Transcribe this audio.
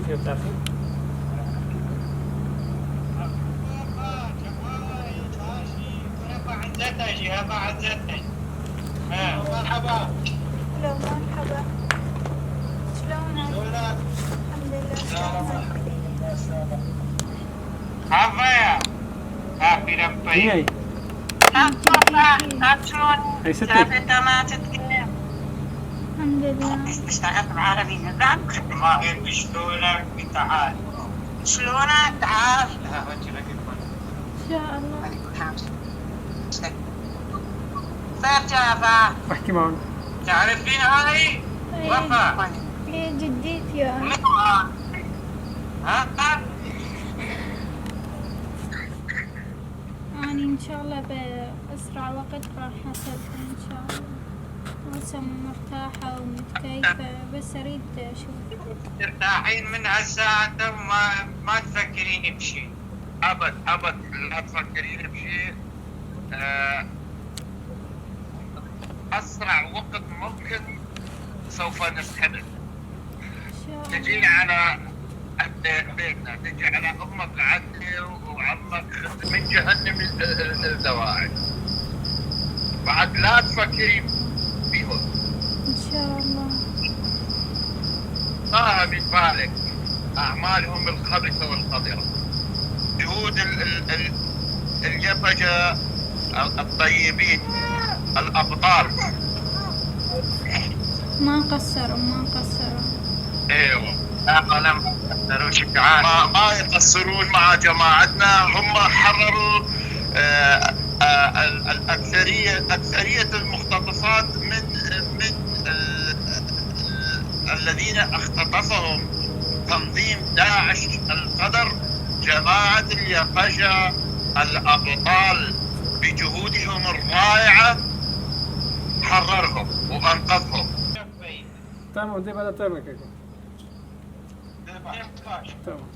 الفيديو بتاعتي. مرحبا. هلا مرحبا. شلونك؟ الحمد لله. عافية عافية لمبي. هي شلون؟ هي ستي. انت ما تتكلم. الحمد لله. اشتغلت بعربي نزعك. ما هيك شلونك؟ تعال. شلونك؟ تعال. ان شاء الله. صار جافا. احكي معهم. تعرفين هاي؟ وفاء. هي جديتي يا ها؟ أنا إن شاء الله بأسرع وقت راح أسافر إن شاء الله. هسه مرتاحة ومتكيفة بس أريد أشوف. ترتاحين من هالساعة ما تفكرين بشيء. أبد لا تفكرين بشيء. أسرع وقت ممكن سوف نسحبك. إن شاء الله. تجي على بيتنا، تجي على أمك عدلي وعمك من جهنم الدواعي. بعد لا تفكرين بيهم. إن شاء الله. طه من بالك أعمالهم الخبيثة والقذرة. جهود اليبجة الطيبين الأبطال. ما قصروا. ايوه ما يقصرون مع جماعتنا. هم حرروا أكثرية المختطفات من الذين اختطفهم تنظيم داعش القدر. جماعة اليقظة الأبطال بجهودهم الرائعة حررهم وأنقذهم. تمام دي بدأت تعمل كده. تمام.